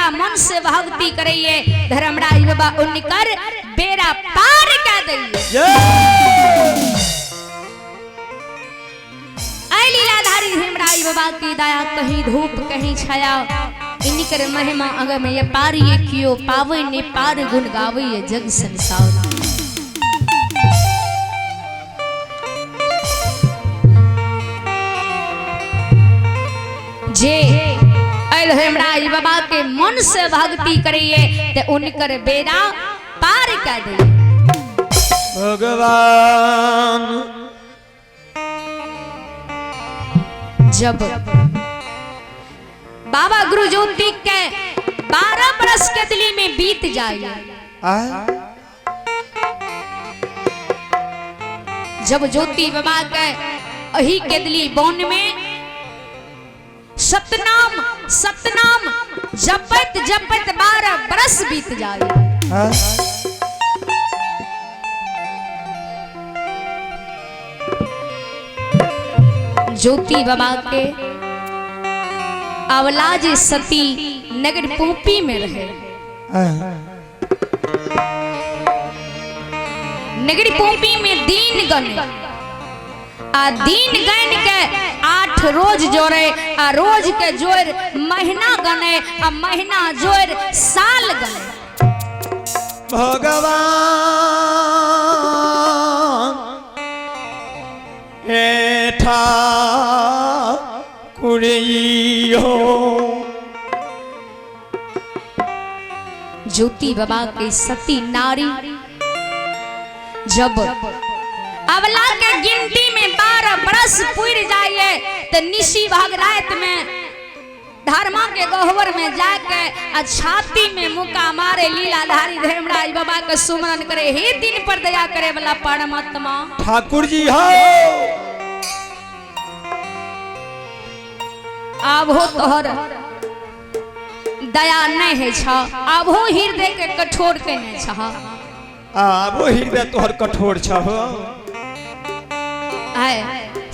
बड़ा मन से भक्ति करैये, धर्मराज बाबा उनकर बेड़ा पार कऽ दैये। ऐ लीलाधारी धर्मराज बाबा की दया, कहीं धूप कहीं छाया, इनकर महिमा अगम ये पार ये कियो पावे ने पार गुण गावे ये जग संसार। जे ऐल धर्मराज बाबा के मन से भक्ति करिए ते उनकर बेड़ा पार कर दे। भगवान जब बाबा गुरु ज्योति के 12 बरस के दिली में बीत जाए, जब ज्योति बाबा के अही के दिली वन में सतनाम सतनाम जपत जपत 12 बरस बीत जाए। ज्योति बाबा के अवलाज सती नगर पोपी में रहे। नगर पोपी में दीन गण आ दीन गण के 8 रोज जोड़े आ रोज के जोड़ महीना गणे आ महीना जोड़ साल गणे। भगवान हे ठाकुर हो। ज्योति बाबा के सती नारी जब अवला के गिनती में 12 बरस पुर जाइए तो निशी भाग रात में धर्मा के गहवर में जाके आ छाती में मुका मारे लीलाधारी धर्मराज बाबा के सुमरन करे, हे दिन पर दया करे वाला परमात्मा ठाकुर जी हो। आब हो तोहर दया नहीं है छ, आब हो हृदय के कठोर केने छ, आब हो हृदय तोहर कठोर छ। आय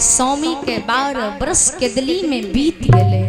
स्वामी के 12 बरस के दिली में बीत गेले।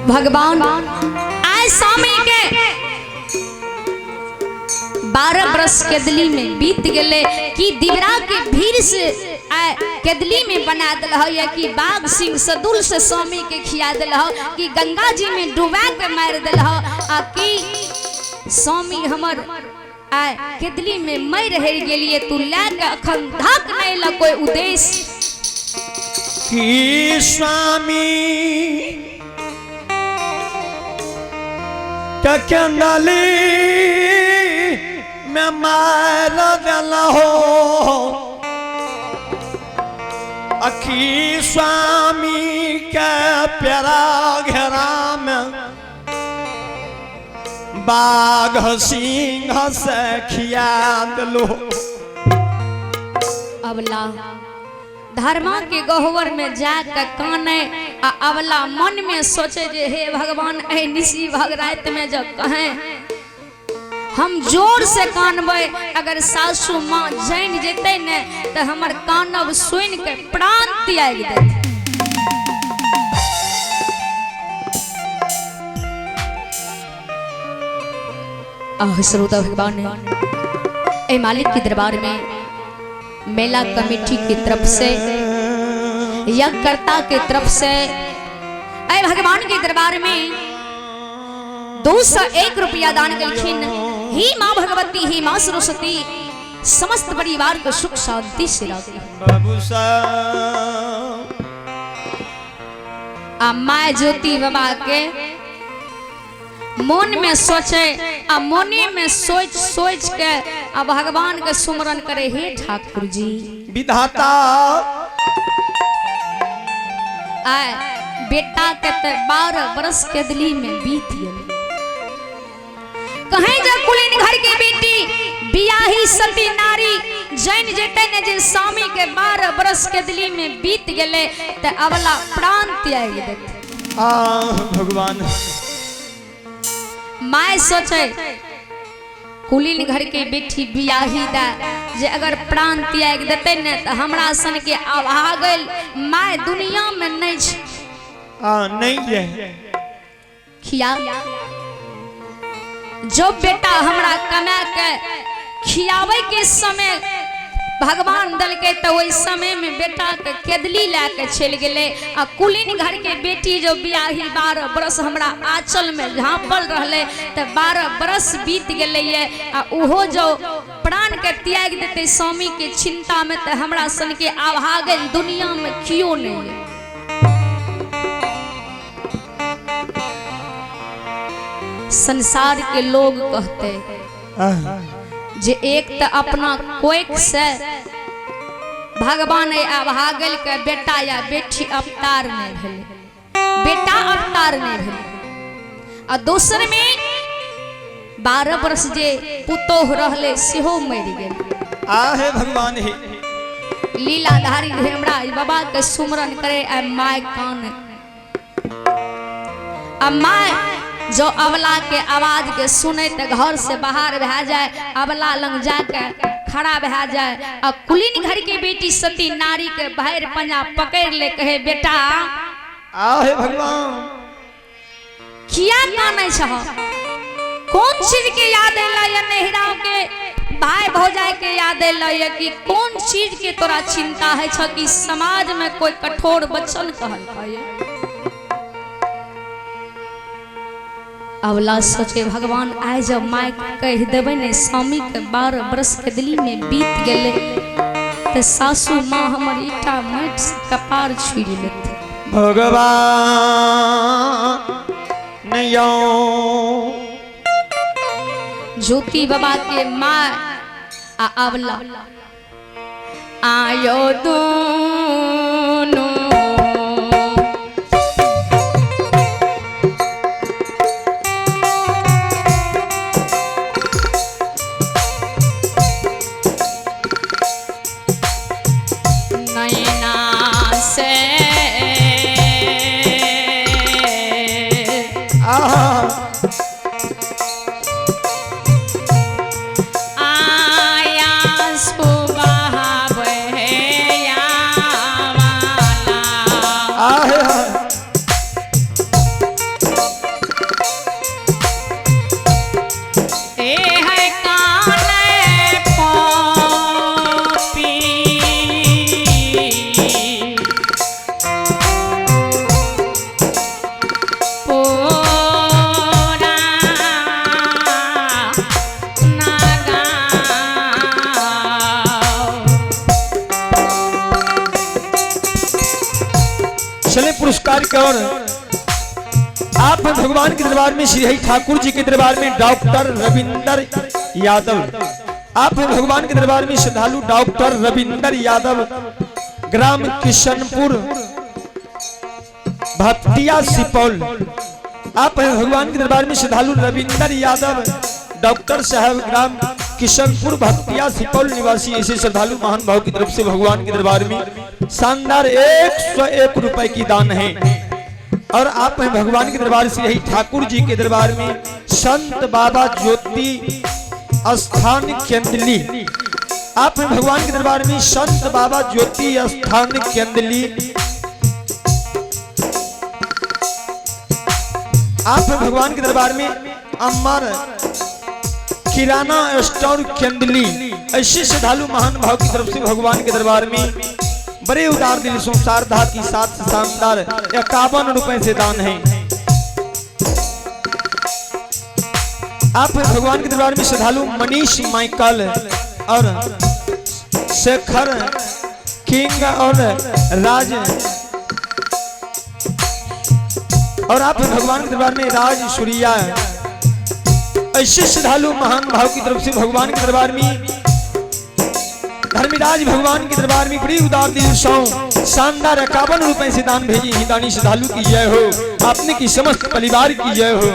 भगवान आय स्वामी के 12 बरस केदली में बीत गेले कि दिवरा के भीड़ से आय केदली में बना दिल हो, या कि बाघ सिंह सदुल से स्वामी के खिया दिल हो, कि गंगा जी में डुबा के मार दिल हो, आ कि स्वामी हमर आय केदली में मर रह गेलिए तू ला के अखन धक नहीं ल कोई उद्देश्य कि स्वामी ककंदली में मार दिल हो, अखी स्वामी के प्यारा घेरा में बाघ सिंह से खिया दिलो। अवला धर्मा के गहवर में जाके काने आ अवला मन में सोचे जे हे भगवान ऐ निशी भग रात में जब कहें हम जोर से कानबै, अगर सासू माँ जान जेतै ने तो हमर कानब सुन के प्राण त्याग देतै। आह श्रोता भगवान ए मालिक के दरबार में मेला कमेटी की तरफ से यज्ञकर्ता के तरफ से ऐ भगवान के दरबार में 201 रुपया दान कलखिन। ही माँ भगवती ही माँ सरस्वती समस्त परिवार को सुख शांति से राखी। बाबू साहब आ माँ ज्योति बाबा के मन में सोचे आ मने में सोच सोच के आ भगवान के सुमरन करे, हे ठाकुर जी विधाता आय बेटा के ते 12 बरस के दिली में बीत गेल। कहीं जब कुलीन घर के बेटी बियाही सती नारी जैन जेते ने जे स्वामी के 12 बरस के दिली में बीत गेले ते अवला प्राण त्याग देते। आ भगवान my सोचे कुलीन घर के बेटी बियाही दा जे अगर प्राण त्याग देते ने तो हमरा सन के अभागल my दुनिया में नहीं छै। आ नहीं है खिया जो बेटा हमरा कमा के खियावे के समय भगवान दलके तो ओहि समय में बेटा के केदली लए के चलि गेलै। आ कुलीन घर के बेटी जो बियाही 12 बरस हमरा आंचल में झाँपल रहलै तऽ 12 बरस बीत गेलै आ ओहो जो प्राण के त्याग देतै स्वामी के चिंता में तऽ हमरा सन के अभागल दुनिया में कियो नहीं है। संसार के लोग कहते जे एक तो अपना कोख से भगवान अभागल के बेटा या बेटी अवतार नहीं भेलै, बेटा अवतार नहीं भेलै, आ दोसर में 12 वर्ष जे पुतोह रहलै सेहो मरि गेल। आहे भगवान हे लीलाधारी हेमराज बाबा के सुमरन करे आ my कान आ my जो अबला के आवाज के सुने तो घर से बाहर भए जाए, अबला लंग जाके खड़ा भए जाए। आ कुलीन घर के बेटी सती नारी के भरि पंजा पकड़ ले कहे बेटा आहे भगवान किया कानै छह, कौन चीज के याद अयलै या नहिरा के भाई भौजाई के याद अयलै या कि कौन चीज के तोरा चिंता है छ कि समाज में कोई कठोर वचन कहलकै। अबला सोचे भगवान आइ जब my कह देबै ने स्वामी के 12 बरस के दिल्ली में बीत गेलै तऽ सासू माँ हमर ईटा माटि से कपार छुड़ि लेतै। भगवान नयो ज्योति बाबा के माँ आ अबला आयो दोनों नैना से आया सुबह चले पुरस्कार की ओर। आप भगवान के दरबार में श्री हरि ठाकुर जी के दरबार में डॉक्टर रविंदर यादव, आप भगवान के दरबार में श्रद्धालु डॉक्टर रविंदर यादव, ग्राम किशनपुर भक्तिया सुपौल। आप भगवान के दरबार में श्रद्धालु रविंदर यादव डॉक्टर साहब, ग्राम किशनपुर भक्तिया सुपौल निवासी, ऐसे श्रद्धालु महान भाव की तरफ से भगवान के दरबार में शानदार 101 रुपए की दान है। और आप हैं भगवान के दरबार से यही ठाकुर जी के दरबार में संत बाबा ज्योति स्थान केंदली। आप हैं भगवान के दरबार में संत बाबा ज्योति स्थान केंदली। आप हैं भगवान के दरबार में अमर किराना स्टोर केंदली। ऐसे श्रद्धालु महान भाव की तरफ से भगवान के दरबार में बड़े उदार दिल संसार की साथ शानदार 51 रुपए से दान है। आप भगवान के दरबार में श्रद्धालु मनीष माइकल और शेखर किंग और राज, और आप भगवान के दरबार में राज सूर्या। ऐसे श्रद्धालु महान भाव की तरफ से भगवान के दरबार में धर्मराज भगवान के दरबार में बड़ी उदार दिल सौ शानदार 51 रुपए से दान भेजी। हिंदानी श्रद्धालु की जय हो, आपने की समस्त परिवार की जय हो।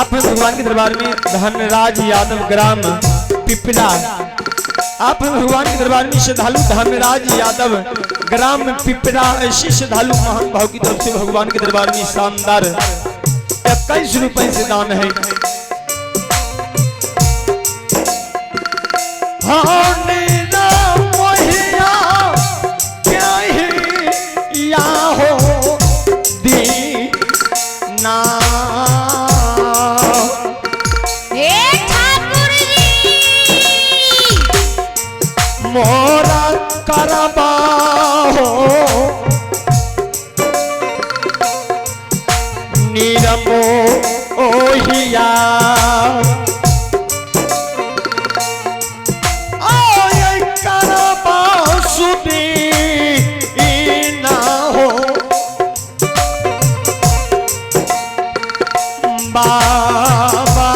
आप हैं भगवान के दरबार में धनराज यादव ग्राम पिपला। आप हैं भगवान के दरबार में श्रद्धालु धनराज यादव ग्राम पिपरा, ऐसे श्रद्धालु महान भाव की तरफ से भगवान के दरबार में शानदार 21 रुपए से दान है। मोरा करबा हो निरमो ओहिया आय करबा सुदी ना हो बाबा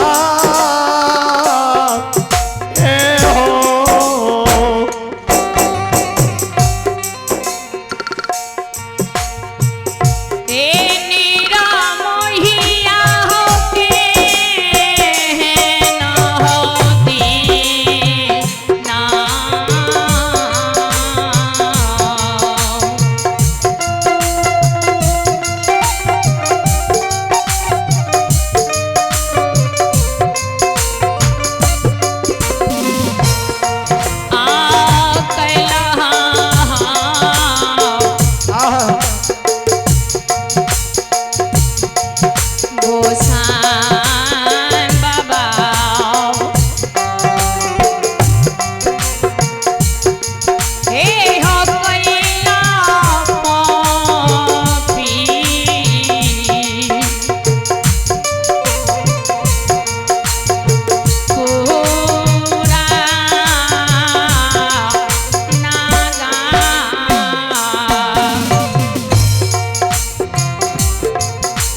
ए हो।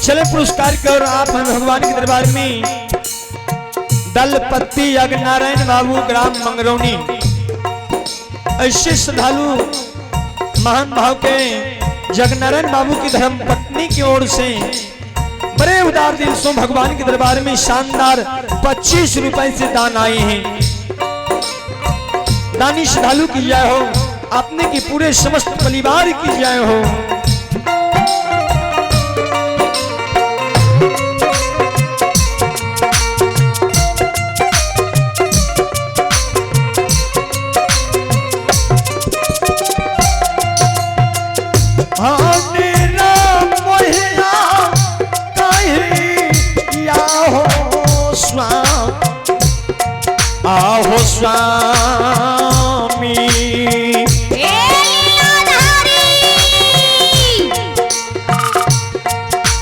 चले पुरस्कार के और आप हैं भगवान के दरबार में दलपति यज्ञनारायण बाबू ग्राम मंगरौनी, ऐसे श्रद्धालु महान भाव के जगनारायण बाबू की धर्म पत्नी की ओर से बड़े उदार दिल से भगवान के दरबार में शानदार 25 रुपए से दान आए हैं। दानी श्रद्धालु की जय हो, आपने की पूरे समस्त परिवार की जय हो। आहो स्वामी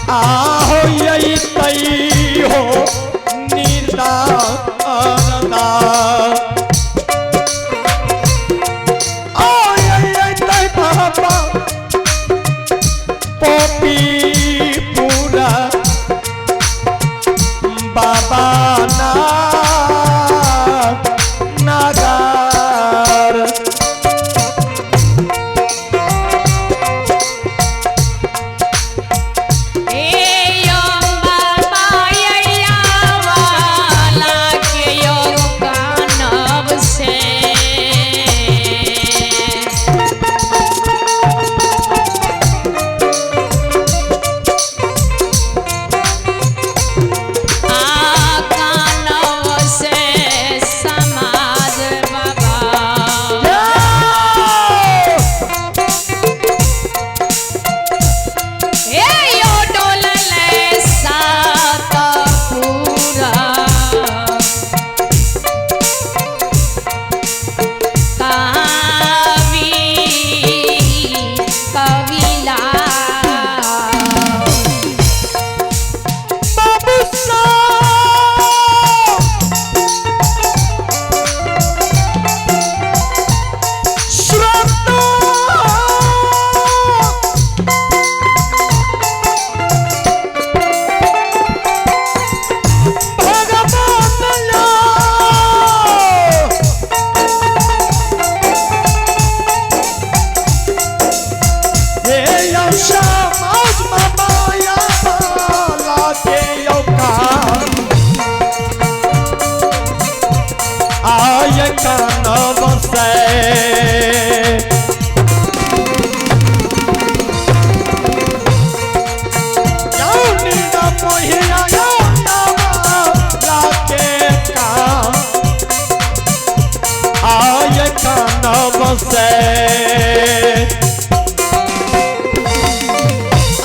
आहो यही तई हो निदारदा आओ यही तई बाबा पोपी पूरा बाबा ना नागा।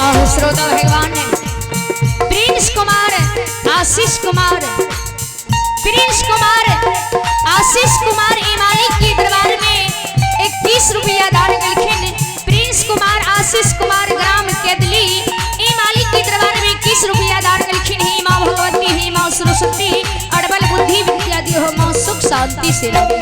आहो श्रोता भगवान प्रिंस कुमार आशीष कुमार, प्रिंस कुमार आशीष कुमार इमालिक के दरबार में 21 रुपया दान कलखिन। प्रिंस कुमार आशीष कुमार ग्राम केदली इमालिक के दरबार में 21 रुपया दान कलखिन। ही माँ भगवती, ही माँ सरस्वती, अड़बल बुद्धि विद्या दी हो माँ सुख शांति से रहे।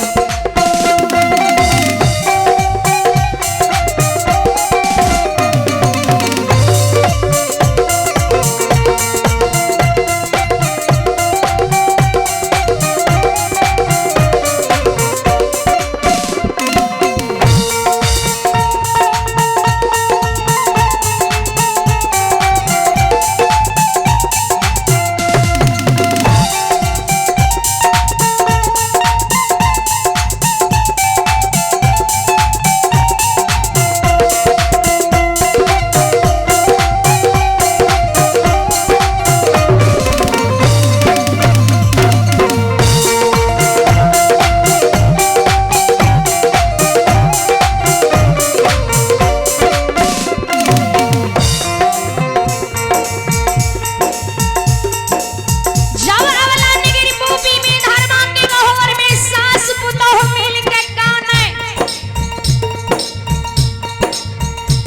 जब अवला नगर भूमि में धर्मा के गहोर में सास पुतोह मिल के काने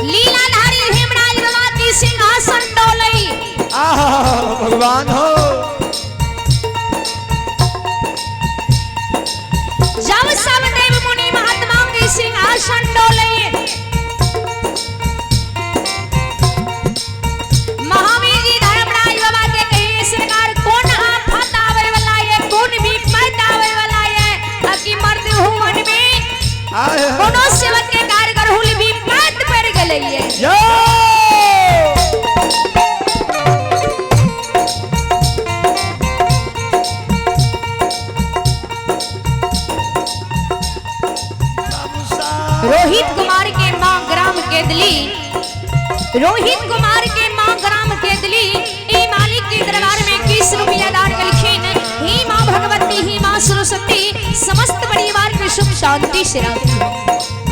लीलाधारी हेमराज बाबा की सिंहासन डोलई। आहा भगवान हो। जब सब देव मुनि महात्मा के सिंहासन डोलई, महावीर जी धर्मराज बाबा के कहे सरकार कौन आफत आवे वाला है, कौन भी मर्द आवे वाला है, ताकि मर्द हुवन में आए कोनो सेवक के कारगर हुल भी मर्द पड़ गेलै है। यो बाबू साहब। रोहित कुमार के मां ग्राम केदली, रोहित कुमार के मां ग्राम केदली ई मालिक के दरबार में 21 रुपया दान कलखिन। ही मां भगवती, ही मां सरस्वती, समस्त परिवार के सुख शांति से राखी।